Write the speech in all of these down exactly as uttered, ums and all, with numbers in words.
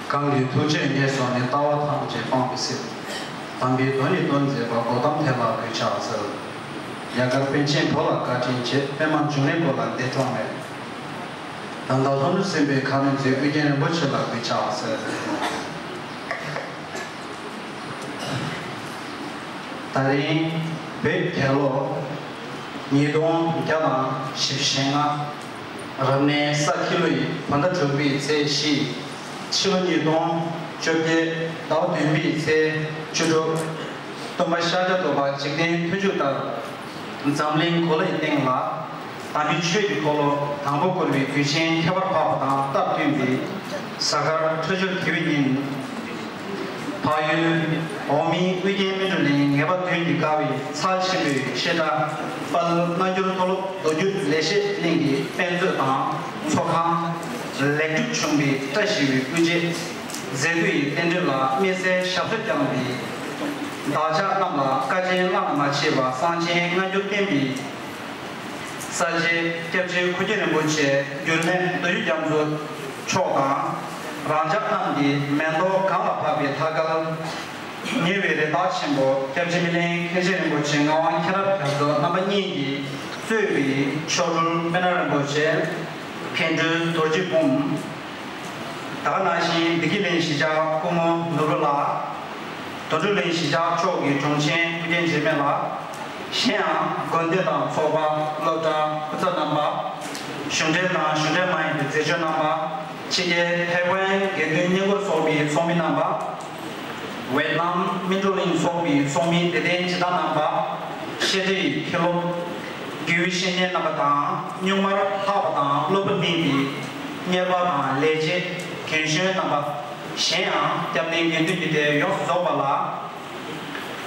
གང་གི་ཐུགས་རྗེས་ཉེར་བཟུང་ནས། ལྟ་བ་ཐམས་ཅད་སྤང་བའི་ཕྱིར། དམ་པའི་དོན་ནི་སྟོན་མཛད་པ། གོའུ་ཏམ་དེ་ལ་གུས་ཕྱག་འཚལ། རྒྱ་གར་པཎ་ཆེན་བོད་ལ་བཀའ་དྲིན་ཆེ། པདྨ་འབྱུང་གནས་བོད་ལ་འདས་གྲོངས་མེད། ད་ལྟ་ལྷོ་ནུབ་སྲིན་པོའི་ཁ་གནོན་མཛད། ཨོ་རྒྱན་རིན་པོ་ཆེ་ལ་གུས་ཕྱག་འཚལ། ད་རིང་བོད་རྒྱལ་ལོ་ཉིས་སྟོང་བརྒྱ་དང་བཞི་བཅུ་ཞེ་ལྔ། རབ་གནས་ས་ཁྱི་ལོ་ཡི་བོད་ཟླ་དྲུག་པའི་ཚེས་བཞི། ཕྱི་ལོ་ཉིས་སྟོང་བཅོ་བརྒྱད་ཟླ་བ་བདུན་པའི་ཚེས་བཅུ་དྲུག། སྟོན་པ་ཤཱཀྱ་ཐུབ་པ་འཇིག་རྟེན་མཐུན་འཇུག་ལྟར། འཛམ་གླིང་གོ་ལའི་སྟེང་ལ་དམ་པའི་ཆོས་ཀྱི་འཁོར་ལོ་དང་པོ་བསྐོར་བའི་དུས་ཆེན་ཁྱད་པར་འཕགས་པ་དང་སྟབས་བསྟུན་པའི་གཟའ་སྐར་འཕྲོད་སྦྱོར་དགེ་བའི་ཉིན། འཕགས་ཡུལ་འོག་མིན་ཨོ་རྒྱན་སྨིན་གྲོལ་གླིང་ངེས་པ་མདུན་གྱི་དགའ་བའི་ཚལ་ཆེན་པོའི་བཤད་གྲྭ་དཔལ་སྔ་འགྱུར་མཐོ་སློབ་མདོ་རྒྱུད་ལེགས་བཤད་གླིང་གི་དཔེ་མཛོད་དང་ཚོགས་ཁང་། ལེགས་གྲུབ་བྱུང་བའི་བཀྲ་ཤིས་པའི་སྐུ་རྗེས། མཛད་སྒོ་ཡི་རྟེན་འབྲེལ་ལ་དམིགས་བསལ་ཞབས་སོར་བསྐྱངས་པའི་བདག་ཅག་རྣམས་ལ་བཀའ་དྲིན་བླ་ན་མ་མཆིས་པ་གསང་ཆེན་སྔ་འགྱུར་བསྟན་པའི་གསལ་བྱེད་སྐྱབས་རྗེ་ཁུ་རྒྱན་རིན་པོ་ཆེ་རྒྱུན་ལས་མདོ་རྒྱུད་རྒྱ་མཚོ་མཆོག་དང་། རང་ཅག་རྣམས་ཀྱི་མེ་ཏོག་གང་ལ་ཕབ་པའི་ལྷ་སྐལ་ཉེ་བའི་རེ་ཐག་ཆེན་པོ་སྐྱབས་རྗེ་སྨིན་གླིང་མཁན་ཆེན་རིན་པོ་ཆེ་ངག་དབང་མཁྱེན་རབ་རྒྱ་མཚོ་རྣམ་པ་གཉིས་ཀྱིས་གཙོས་པའི་མཆོག་སྤྲུལ་སྨན་རྣམ་རིན་པོ་ཆེ། མཁན་སྤྲུལ་རྡོ་རྗེ་འབུམ། ད་ག་ནང་བཞིན་བདེ་སྐྱིད་གླིང་གཞིས་ཆགས་སྐུ་ངོ་ནོར་བུ་ལགས། དོན་གྲུབ་གླིང་གཞིས་ཆགས་ཕྱོགས་ཀྱི་དྲུང་ཆེན་ཨོ་རྒྱན་འཇིགས་མེད་ལགས། གཞན་ཡང་དགོན་སྡེ་དང་ཚོགས་པ། སློབ་གྲྭ། སྐུ་ཚབ་རྣམ་པ། གཞུང་འབྲེལ་དང་གཞུང་འབྲེལ་མ་ཡིན་པའི་མཛད་གཙོ་རྣམ་པ། ཕྱི་རྒྱལ་ཐའེ་ཝན་དགེ་འདུན་སྙན་སྐུལ་ཚོགས་པའི་ཚོགས་མི་རྣམ་པ། ཝེད་ནམ་སྨིན་གྲོལ་གླིང་ཚོགས་པའི་ཚོགས་མི་དད་ལྡན་སྦྱིན་བདག་རྣམ་པ། བཤད་གྲྭའི་མཁན་སློབ། དགེ་བའི་བཤེས་གཉེན་རྣམ་པ་དང་། སྨྱུག་མར་ལྷག་པ་དང་སློབ་བུ་གླིང་པའི་གཉེར་པ་དང་ལས་བྱེད། རྒན་གཞོན་རྣམ་པ། གཞན་ཡང་སྐྱབས་གནས་དགེ་འདུན་གྱི་སྡེ་ཡོངས་སུ་རྫོགས་པ་ལ།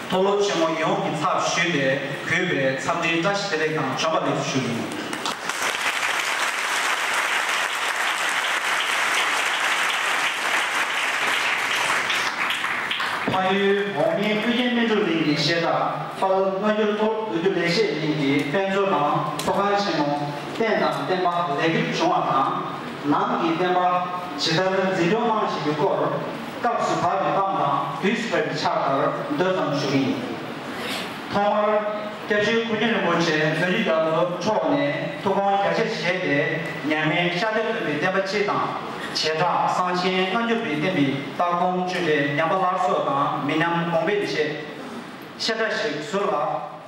མཐོ་སློབ་ཆེན་མོ་ཡོངས་ཀྱི་ཚབ་ཞུས་ཏེ་གུས་པའི་འཚམས་འདྲིའི་བཀྲ་ཤིས་བདེ་ལེགས་དང་བྱོན་པ་ལེགས་སུ་ཞུ་རྒྱུ་ཡིན། འཕགས་ཡུལ་འོག་མིན་ཨོ་རྒྱན་སྨིན་གྲོལ་གླིང་གི་བཤད་གྲྭ་དཔལ་སྔ་འགྱུར་མཐོ་སློབ་མདོ་རྒྱུད་ལེགས་བཤད་གླིང་གི་དཔེ་མཛོད་དང་ཚོགས་ཁང་ཆེན་མོ། རྟེན་དང་བརྟེན་པ་ལེགས་གྲུབ་བྱུང་བ་དང་། ནང་གི་བསྟན་པ་ཇི་ལྟར་འཛིན་སྐྱོང་གནང་བཞིན་པའི་སྐོར། སྐབས་སུ་བབས་པའི་གཏམ་དང་དུས་སུ་བབས་པའི་ཕྱག་བསྟར་མདོ་ཙམ་ཞུ་གི་ཡིན། ཐོག་མར་སྐྱབས་རྗེ་ཁུ་རྒྱན་རིན་པོ་ཆེ་མདོ་རྒྱུད་རྒྱ་མཚོ་མཆོག་ནས་ཐུགས་དགོངས་རྒྱ་ཆེར་བཞེས་ཏེ། མཉམ་མེད་ཤཱཀྱ་ཐུབ་པའི་བསྟན་པ་སྤྱི་དང་། བྱེ་བྲག་གསང་ཆེན་སྔ་འགྱུར་བའི་བསྟན་པའི་ལྟ་དགོངས་བཅུད་དེ་ཉམས་པ་སླར་གསོ་དང་མི་ཉམས་གོང་འཕེལ་ཆེད། བཤད་གྲྭ་ཞིག་ཟུར་ལ་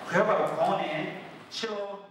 དགོས་པར་དགོངས་ནས་ཕྱི་ལོ།